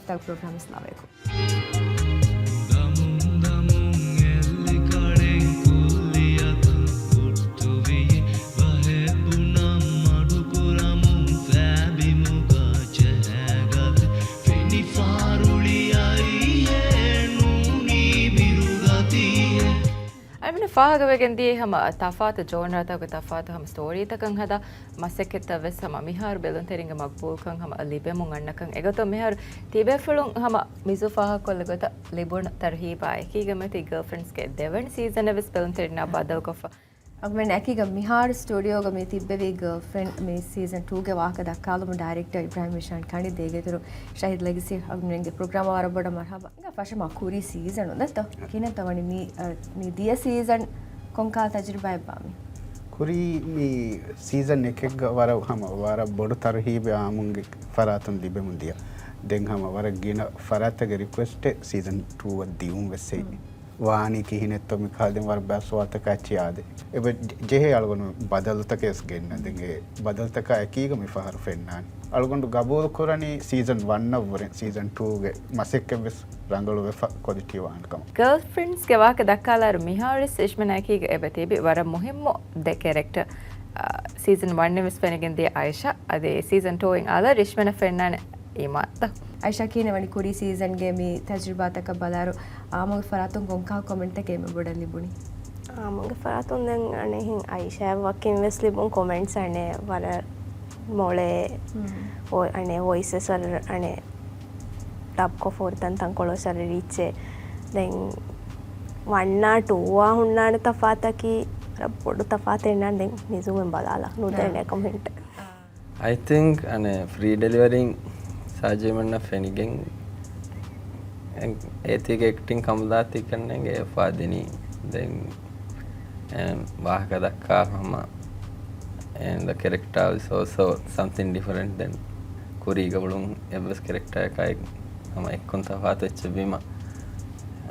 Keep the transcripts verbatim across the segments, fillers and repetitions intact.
ތަ ޕްރޮގްރާމް ސްލާމަލައިކު. އަޅުމެން ފާހަގަވެގެން ދިޔަ ހަމަ ތަފާތު ޖޯންރާތަކުގެ ތަފާތު ހަމަ ސްޓޯރީތަކަށް ހަދާ މަސައްކަތްތައް ވެސް ހަމަ މިހާރު ބެލުންތެރިންގެ މަގްބޫލްކަން ހަމަ ލިބެމުން އަންނަކަން. އެގޮތުން މިހާރު ތިބޭފުޅުން ހަމަ މިޒު ފާހަގަކޮށްލި ގޮތަށް ލިބުނު ތަރުހީބާ އެކީގަ މިއޮތީ ގާލްފްރެންޑްސްގެ ދެވަނަ ސީޒަނަށް ވެސް ބެލުންތެރިންނާ ބަދަލުކޮށްފަ. އަޅުމެން އެކީގަ މިހާރު ސްޓޫޑިއޯގަ މި ތިއްބެވީ ގާލްފްރެންޑް މި ސީޒަން ޓޫގެ ވާހަކަ ދައްކާލުމުން ޑައިރެކްޓަރ އިބްރާހިމް ރިޝާން ކަނޑި ދޭގެތުރު ޝަހީދު ލެގެސީ އަޅުމެންގެ ޕްރޮގްރާމަށް ވަރަށް ބޮޑަށް މަރްހަބާ. ފަށަމާ ކުރީ ސީޒަނު ދެއްތޯ؟ ކިހިނެއްތޯ ވަނީ މި، އަ، މި ދިޔަ ސީޒަން ކޮންކަހަލަ ތަޖުރިބާއެއްބާ މި؟ ކުރީ މި ސީޒަން އެކެއްގަ ވަރަށް ހަމަ ވަރަށް ބޮޑު ތަރުހީބެއް އާއްމުންގެ ފަރާތުން ލިބެމުން ދިޔަ. ދެން ހަމަ ވަރަށް ގިނަ ފަރާތްތަކުގެ ރިކުއެސްޓެއް ސީޒަން ޓޫއަށް ދިއުން ވެސް ހެއްޔެވެ. ވާނީ ކިހިނެއްތޯ މިކަހަލަ ދެން ވަރަށް ބައެއް ސުވާލުތަކާ އެއްޗެއް އާދޭ. އެބަ ޖެހޭ އަޅުގަނޑު ބަދަލުތަކެއް ވެސް ގެންނަން. ދެން އެ ބަދަލުތަކާ އެކީގަ މި ފަހަރު ފެންނާނެ. އަޅުގަނޑު ގަބޫލު ކުރަނީ ސީޒަން ވަންއަށްވުރެން ސީޒަން ޓޫގެ މަސައްކަތް ވެސް ރަނގަޅު ވެފަ ކޮލިޓީ ވާނެ ކަމަށް. ގާލްފްރެންޑްސްގެ ވާހަކަ ދައްކާލާއިރު މިހާރުވެސް ރިޝްމަނާ އެކީގަ އެބަ ތިބި ވަރަށް މުހިއްމު ދެ ކެރެކްޓަރ، އާ، ސީޒަން ވަންއިން ވެސް ފެނިގެން ދިޔަ އައިޝާ، އަދި ސީޒަން ޓޫއިން އަލަށް ރިޝްމަނާ ފެންނާނެ އީމާން. އައިޝާ ކިހިނެއް ވަނީ ކުރީ ސީޒަންގެ މި ތަޖުރިބާތަކަށް ބަލާއިރު އާއްމުގެ ފަރާތުން ކޮންކަހަލަ ކޮމެންޓްތަކެއް އެންމެ ބޮޑަށް ލިބުނީ؟ އާއްމުގެ ފަރާތުން ދެން އަނެއްހެން އައިޝާއަށް ވަކިން ވެސް ލިބުން ކޮމެންޓްސް އަނެއް ވަރަށް މޮޅޭ، އޮ-، އަނެއް ވޮއިސް ވެސް ވަރަށް އަނެއް ޑަބްކޮށް ފޯރި ތަންތަންކޮޅު ވެސް ވަރަށް ރީއްޗޭ. ދެން ވަންއާ ޓޫއާ ހުންނާނެ ތަފާތަކީ ވަރަށް ބޮޑު ތަފާތެއް ނާން. ދެން މިޒޫމެން ބަލާލާ ނުދޭނެ ކޮމެންޓެއް. I think އަނެއް ފްރީ ޑެލިވަރީން ސާޖީމަންނަށް ފެނިގެން އެ-، އޭތީގެ އެކްޓިން ކަނބުލާތީ ކަންނޭނގެ އެ ފާދިނީ. ދެން އެ ވާހަކަ ދައްކާ ހަމަ and the character is also something different than ކުރީގަ އުޅުން އެއްވެސް ކެރެކްޓަރަކާއި ހަމަ އެއްކޮން ތަފާތު އެއްޗެއް ވީމަ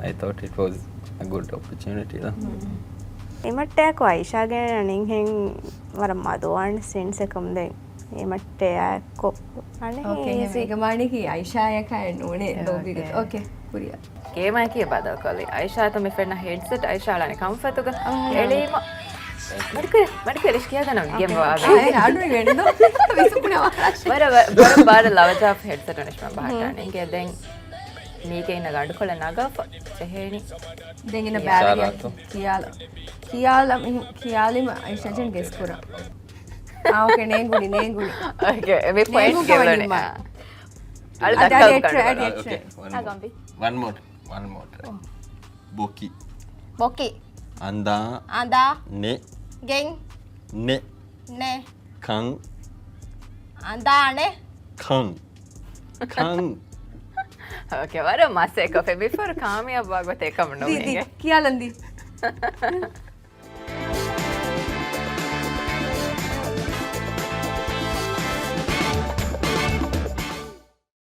I thought it was a good opportunity. އެމައްޓައަކު އައިޝާގެ އަނެއްހެން ވަރަށް މަދުވާން ސީންސް އެކަމް ދެން އެމައްޓައަކު އަނެއް އޯކޭ، އީޒީ. އެގަމާނީ އައިޝާޔަކާ ނޫނޭ ލޯބީގެ. އޯކޭ، ކުރިއަށް. ގޭމަކީ ބަދަލުކޮށްލި. އައިޝާތަ މި ފެންނަ ހެޑްސެޓް އައިޝާ އަޅާނެ ކަންފަތުގަ އެޅީމަ. މަޑުކުރެ، މަޑުކުރެ ރިޝް ކިޔާދަނަ ގެން ވާގެ. ވަރަށް ވަރަށް ބާރަ ލަވަޖާފް ހެޑްސެޓް ނިޝްމަ ބަހައްޓާނެ. އިނގޭ ދެން މީގެ އިންނަ ގަނޑުކޮޅެއް ނަގާފަ ޖެހޭނީ. ދެން އިންނަ ބާރަ ކިޔާލަ. ކިޔާލަ މި-، ކިޔާލީމަ އައިޝާޖަން ގެސް ކުރަން. އާ، އޯކޭ، ނޭނގުނީ، ނޭނގުނީ. އޯކޭ، އެ މި ޕޮއިންޓް ނޭނގުން ގެއްލުނީ. ކަމަށް އަޅު އަދި ދައްކަލު ރިއެކްޝަން، ރިއެކްޝަން. އޯކޭ، ވަން މޯ. ވަން މޯ. ވަން މޯ. ބޮކި. ބޮކި. އަނދާ. އަނދާ. ނެ. ގެން. ނެ. ނެ. ކަން. އަނދާނެ. ކަން. ކަން. އޯކޭ، ވަރަށް މަސޭކޮށްފި. މިފަހަރު ކާމިޔާބުވާ ގޮތެއް ކަމަށް ދީ، ދީ. ނުވިގެ. ކިޔާލަން ދީ.